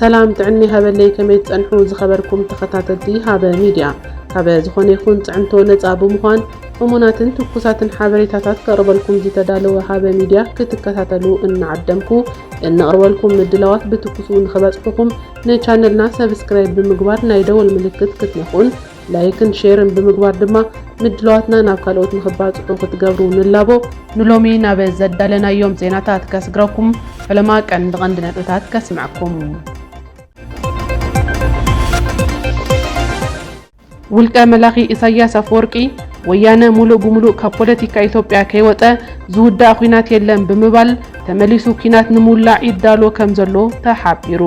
ሰላም ጥዕና ይሃበለይ፣ ከመይ ትጸንሑ ዝኸበርኩም ተኸታተልቲ ሃበ ሚድያ? ካብ ዝኾነ ይኹን ጽዕንቶ ነጻ ብምዃን እሙናትን ትኩሳትን ሓበሬታታት ከቕርበልኩም ዝተዳለወ ሃበ ሚድያ ክትከታተሉ እናዓደምኩ፣ እነቕርበልኩም ምድላዋት ብትኩሱ ንኽበጽሑኹም ንቻነልና ሰብስክራይብ ብምግባር ናይ ደወል ምልክት ክትነኽኡን ላይክን ሼርን ብምግባር ድማ ምድላዋትና ናብ ካልኦት ንኽባጽሑ ክትገብሩ ንላቦ። ንሎሚ ናብ ዘዳለናዮም ዜናታት ከስግረኩም፣ ፈለማ ቀንዲ ቀንዲ ነጥብታት ከስምዐኩም። ውልቀ መላኺ ኢሳያስ ኣፈወርቂ፣ ወያነ ሙሉእ ብሙሉእ ካብ ፖለቲካ ኢትዮጵያ ከይወጸ ዝውዳእ ኲናት የለን ብምባል፣ ተመሊሱ ኲናት ንምውላዕ ይዳሎ ከም ዘሎ ተሓቢሩ።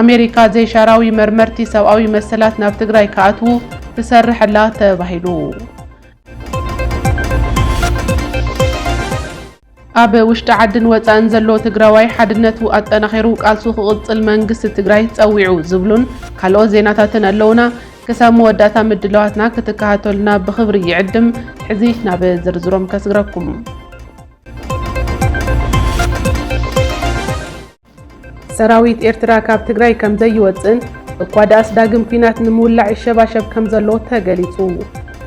ኣሜሪካ ዘይሻራዊ መርመርቲ ሰብኣዊ መሰላት ናብ ትግራይ ክኣትዉ ትሰርሕ ኣላ ተባሂሉ። ኣብ ውሽጢ ዓድን ወጻእን ዘሎ ትግራዋይ ሓድነቱ ኣጠናኺሩ ቃልሱ ክቕጽል መንግስቲ ትግራይ ጸዊዑ ዝብሉን ካልኦት ዜናታትን ኣለዉና። ክሳብ መወዳእታ ምድላዋትና ክትከታተሉና ብኽብሪ ይዕድም። ሕዚ ናብ ዝርዝሮም ከስግረኩም። ሰራዊት ኤርትራ ካብ ትግራይ ከም ዘይወጽእን እኳ ደኣስ ዳግም ኲናት ንምውላዕ ይሸባሸብ ከም ዘሎ ተገሊጹ።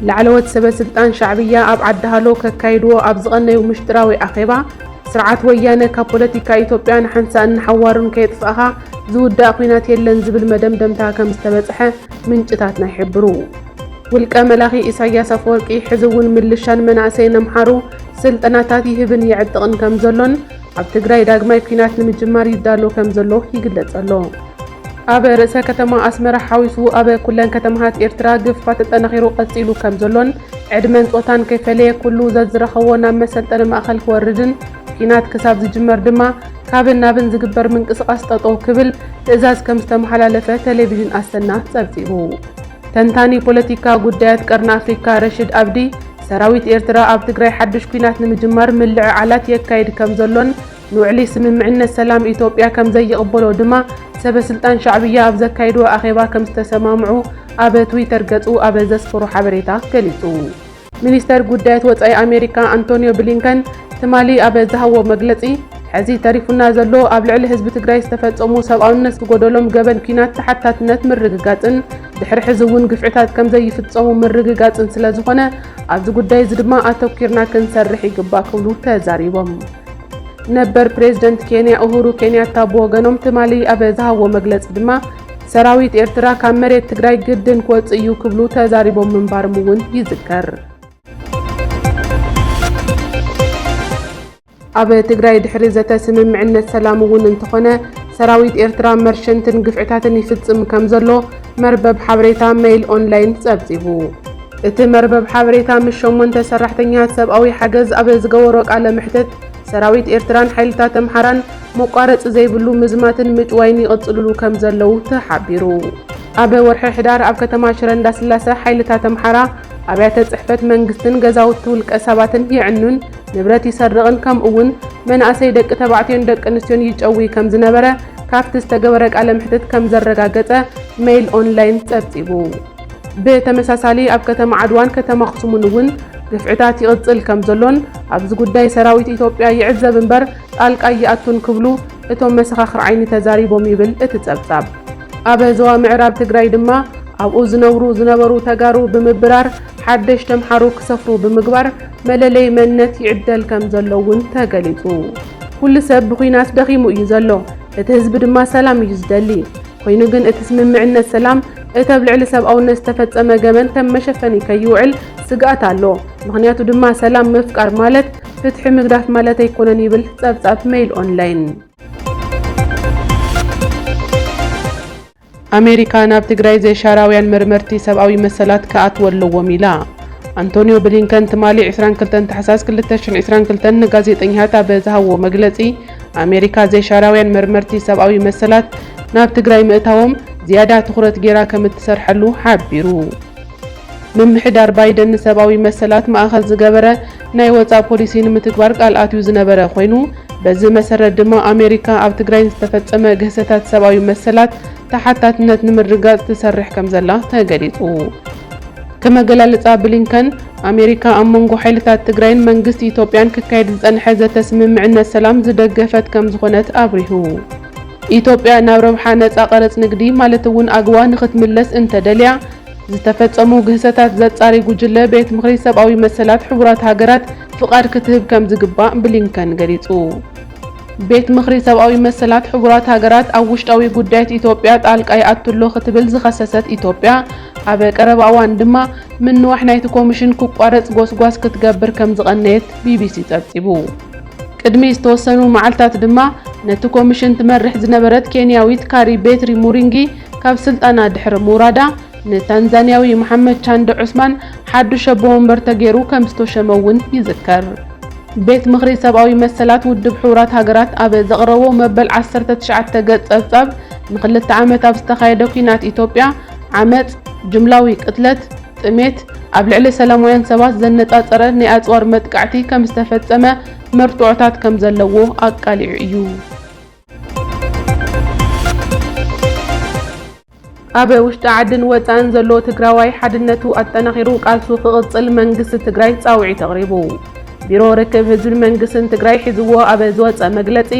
ላዕለዎት ሰበ ስልጣን ሻዕብያ ኣብ ዓዲ ሃሎ ከካይድዎ ኣብ ዝቐነዩ ምሽጥራዊ ኣኼባ፣ ስርዓት ወያነ ካብ ፖለቲካ ኢትዮጵያ ንሓንሳእን ንሓዋሩን ከየጥፍኣኻ ዝውዳእ ኲናት የለን ዝብል መደምደምታ ከም ዝተበጽሐ ምንጭታትና ይሕብሩ። ውልቀ መላኺ ኢሳያስ ኣፈወርቂ፣ ሕዚ እውን ምልሻን መናእሰይን ኣምሓሩ ስልጠናታት ይህብን ይዕጥቕን ከም ዘሎን ኣብ ትግራይ ዳግማይ ኲናት ንምጅማር ይዳሎ ከም ዘሎ ይግለጽ ኣሎ። ኣብ ርእሰ ከተማ ኣስመራ ሓዊሱ ኣብ ኩለን ከተማታት ኤርትራ ግፍፋ ተጠናኺሩ ቀጺሉ ከም ዘሎን ዕድመን ጾታን ከይፈለየ ኩሉ ዘዝረኸቦ ናብ መሰልጠኒ ማእከል ክወርድን ኲናት ክሳብ ዝጅመር ድማ ካብን ናብን ዝግበር ምንቅስቓስ ጠጠው ክብል ትእዛዝ ከም ዝተመሓላለፈ ቴሌቪዥን ኣሰና ጸብጺቡ። ተንታኒ ፖለቲካ ጉዳያት ቀርኒ ኣፍሪካ ረሽድ ኣብዲ፣ ሰራዊት ኤርትራ ኣብ ትግራይ ሓድሽ ኲናት ንምጅማር ምልዕዓላት የካይድ ከም ዘሎን ንውዕሊ ስምምዕነት ሰላም ኢትዮጵያ ከም ዘይቕበሎ ድማ ሰበ ስልጣን ሻዕብያ ኣብ ዘካይድዎ ኣኼባ ከም ዝተሰማምዑ ኣብ ትዊተር ገጹ ኣብ ዘስፈሮ ሓበሬታ ገሊጹ። ሚኒስተር ጉዳያት ወጻኢ ኣሜሪካ ኣንቶኒዮ ብሊንከን ትማሊ ኣብ ዝሃቦ መግለጺ፣ ሕዚ ተሪፉና ዘሎ ኣብ ልዕሊ ህዝቢ ትግራይ ዝተፈጸሙ ሰብኣውነት ዝጎደሎም ገበን ኲናት ተሓታትነት ምርግጋጽን ድሕሪ ሕዚ እውን ግፍዕታት ከም ዘይፍጸሙ ምርግጋጽን ስለ ዝኾነ ኣብዚ ጉዳይ እዚ ድማ ኣተኲርና ክንሰርሕ ይግባእ ክብሉ ተዛሪቦም። ነበር ፕሬዝደንት ኬንያ ኡሁሩ ኬንያታ ብወገኖም ትማሊ ኣብ ዝሃብዎ መግለጺ ድማ ሰራዊት ኤርትራ ካብ መሬት ትግራይ ግድን ክወጽእ እዩ ክብሉ ተዛሪቦም ምንባሮም እውን ይዝከር። ኣብ ትግራይ ድሕሪ ዘተ ስምምዕነት ሰላም እውን እንተኾነ ሰራዊት ኤርትራ መርሸንትን ግፍዕታትን ይፍጽም ከም ዘሎ መርበብ ሓበሬታ ሜይል ኦንላይን ጸብጺቡ። እቲ መርበብ ሓበሬታ ምስ ሸሞንተ ሰራሕተኛታት ሰብኣዊ ሓገዝ ኣብ ዝገበሮ ቃለ መሕትት ሰራዊት ኤርትራን ሓይልታት ኣምሓራን መቋረጺ ዘይብሉ ምዝማትን ምጭዋይን ይቕጽልሉ ከም ዘለዉ ተሓቢሩ። ኣብ ወርሒ ሕዳር ኣብ ከተማ ሽረ እንዳስላሰ ሓይልታት ኣምሓራ ኣብያተ ጽሕፈት መንግስትን ገዛውቲ ውልቀ ሰባትን የዕኑን ንብረት ይሰርቕን ከምኡ እውን መናእሰይ ደቂ ተባዕትዮን ደቂ ኣንስትዮን ይጨዊ ከም ዝነበረ ካብቲ ዝተገበረ ቃለ መሕትት ከም ዘረጋገጸ ሜይል ኦንላይን ጸብጺቡ። ብተመሳሳሊ ኣብ ከተማ ዓድዋን ከተማ ኣኽሱምን እውን ግፍዕታት ይቕጽል ከም ዘሎን ኣብዚ ጉዳይ ሰራዊት ኢትዮጵያ ይዕዘብ እምበር ጣልቃ ይኣቱን ክብሉ እቶም መሰኻኽር ዓይኒ ተዛሪቦም ይብል እቲ ጸብጻብ። ኣብ ዞባ ምዕራብ ትግራይ ድማ ኣብኡ ዝነብሩ ዝነበሩ ተጋሩ ብምብራር ሓደሽቲ ኣምሓሩ ክሰፍሩ ብምግባር መለለይ መንነት ይዕደል ከም ዘሎ እውን ተገሊጹ። ኩሉ ሰብ ብኹናት ደኺሙ እዩ ዘሎ፣ እቲ ህዝቢ ድማ ሰላም እዩ ዝደሊ። ኮይኑ ግን እቲ ስምምዕነት ሰላም እቲ ኣብ ልዕሊ ሰብኣውነት ዝተፈጸመ ገበን ከም መሸፈኒ ከይውዕል ስግኣት ኣሎ። ምኽንያቱ ድማ ሰላም ምፍቃር ማለት ፍትሒ ምግዳፍ ማለት ኣይኮነን ይብል ጸብጻብ ሜይል ኦንላይን። ኣሜሪካ ናብ ትግራይ ዘይሻራውያን መርመርቲ ሰብኣዊ መሰላት ክኣትዉ ኣለዎም ኢላ። ኣንቶኒዮ ብሊንከን ትማሊ ዕስራን ክልተን ታሕሳስ ክልተ ሽሕን ዕስራን ክልተን ንጋዜጠኛታት ኣብ ዝሃብዎ መግለጺ፣ ኣሜሪካ ዘይሻራውያን መርመርቲ ሰብኣዊ መሰላት ናብ ትግራይ ምእታዎም ዝያዳ ትኹረት ገይራ ከም እትሰርሐሉ ሓቢሩ። ምምሕዳር ባይደን ንሰብኣዊ መሰላት ማእኸል ዝገበረ ናይ ወፃእ ፖሊሲ ንምትግባር ቃል ኣትዩ ዝነበረ ኮይኑ፣ በዚ መሰረት ድማ ኣሜሪካ ኣብ ትግራይ ዝተፈጸመ ግህሰታት ሰብኣዊ መሰላት ተሓታትነት ንምርግጋጽ ትሰርሕ ከም ዘላ ተገሊጹ። ከም ኣገላልጻ ብሊንከን፣ ኣሜሪካ ኣብ መንጎ ሓይልታት ትግራይን መንግስቲ ኢትዮጵያን ክካየድ ዝጸንሐ ዘተ ስምምዕነት ሰላም ዝደገፈት ከም ዝኾነት ኣብሪሁ። ኢትዮጵያ ናብ ረብሓ ነጻ ቀረጽ ንግዲ ማለት እውን ኣግዋ ንኽትምለስ እንተደልያ፣ ዝተፈጸሙ ግህሰታት ዘጻሪ ጉጅለ ቤት ምኽሪ ሰብኣዊ መሰላት ሕቡራት ሃገራት ፍቓድ ክትህብ ከም ዝግባእ ብሊንከን ገሊጹ። ቤት ምኽሪ ሰብኣዊ መሰላት ሕቡራት ሃገራት ኣብ ውሽጣዊ ጉዳያት ኢትዮጵያ ጣልቃ ይኣቱ ኣሎ ክትብል ዝኸሰሰት ኢትዮጵያ፣ ኣብ ቀረባ እዋን ድማ ምንዋሕ ናይቲ ኮሚሽን ክቋረጽ ጎስጓስ ክትገብር ከም ዝቐነየት ቢቢሲ ጸብጺቡ። ቅድሚ ዝተወሰኑ መዓልታት ድማ ነቲ ኮሚሽን ትመርሕ ዝነበረት ኬንያዊት ካሪ ቤትሪ ሙሪንጊ ካብ ስልጣና ድሕሪ ምውራዳ፣ ንታንዛንያዊ መሓመድ ቻንደ ዑስማን ሓዱሽ ኣቦ ወንበር ተገይሩ ከም ዝተሸመ እውን ይዝከር። ቤት ምኽሪ ሰብኣዊ መሰላት ውድብ ሕቡራት ሃገራት ኣብ ዘቕረቦ መበል ዓሰርተ ትሽዓተ ገጽ ጸብጻብ፣ ንኽልተ ዓመት ኣብ ዝተኻየደ ኲናት ኢትዮጵያ፣ ዓመጽ፣ ጅምላዊ ቅትለት፣ ጥሜት፣ ኣብ ልዕሊ ሰላማውያን ሰባት ዘነጻጸረ ናይ ኣጽዋር መጥቃዕቲ ከም ዝተፈጸመ መርትዖታት ከም ዘለዎ ኣቃሊዑ እዩ። ኣብ ውሽጢ ዓድን ወጻእን ዘሎ ትግራዋይ ሓድነቱ ኣጠናኺሩ ቃልሱ ክቕጽል መንግስቲ ትግራይ ጻውዒት ኣቕሪቡ። ቢሮ ርክብ ህዝብን መንግስትን ትግራይ ሒዝዎ ኣብ ዝወጸ መግለጺ፣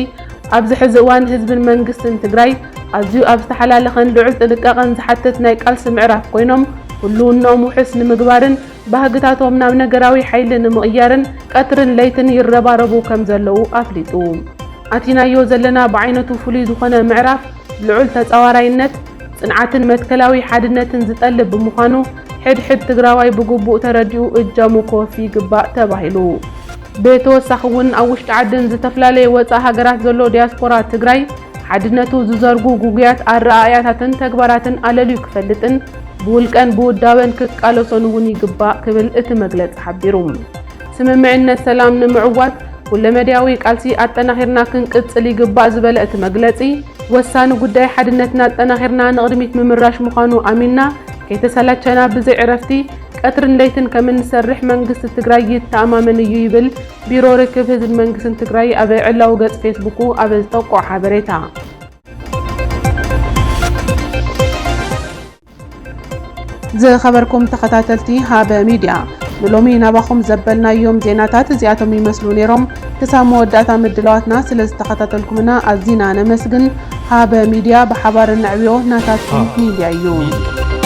ኣብዚ ሕዚ እዋን ህዝብን መንግስትን ትግራይ ኣዝዩ ኣብ ዝተሓላለኸን ልዑል ጥንቃቐን ዝሓትት ናይ ቃልሲ ምዕራፍ ኮይኖም፣ ህልውናኦም ውሑስ ንምግባርን ባህግታቶም ናብ ነገራዊ ሓይሊ ንምቕያርን ቀትርን ለይትን ይረባረቡ ከም ዘለዉ ኣፍሊጡ። ኣቲናዮ ዘለና ብዓይነቱ ፍሉይ ዝኾነ ምዕራፍ፣ ልዑል ተጻዋራይነት፣ ጽንዓትን መትከላዊ ሓድነትን ዝጠልብ ብምዃኑ፣ ሕድ ሕድ ትግራዋይ ብግቡእ ተረዲኡ እጃሙ ክወፊ ይግባእ ተባሂሉ። ብተወሳኺ እውን ኣብ ውሽጢ ዓድን ዝተፈላለየ ወጻኢ ሃገራት ዘሎ ዲያስፖራ ትግራይ፣ ሓድነቱ ዝዘርጉ ጉጉያት ኣረኣእያታትን ተግባራትን ኣለልዩ ክፈልጥን ብውልቀን ብውዳበን ክቃለሶን እውን ይግባእ ክብል እቲ መግለጺ ሓቢሩ። ስምምዕነት ሰላም ንምዕዋት ኩለመዳያዊ ቃልሲ ኣጠናኺርና ክንቅጽል ይግባእ ዝበለ እቲ መግለጺ፣ ወሳኒ ጉዳይ ሓድነትና ኣጠናኺርና ንቕድሚት ምምራሽ ምዃኑ ኣሚንና፣ ከይተሰላቸና ብዘይ ዕረፍቲ ቀትርን ለይትን ከም እንሰርሕ መንግስቲ ትግራይ ይተኣማመን እዩ ይብል ቢሮ ርክብ ህዝብን መንግስትን ትግራይ ኣብ ዕላዊ ገጽ ፌስቡኩ ኣብ ዝጠቆ ሓበሬታ። ዝኸበርኩም ተኸታተልቲ ሃበ ሚድያ፣ ንሎሚ ናባኹም ዘበልናዮም ዜናታት እዚኣቶም ይመስሉ ነይሮም። ክሳብ መወዳእታ ምድላዋትና ስለ ዝተኸታተልኩምና ኣዚና ነመስግን። ሃበ ሚድያ፣ ብሓባር እነዕብዮ፣ ናታትኩም ሚድያ እዩ።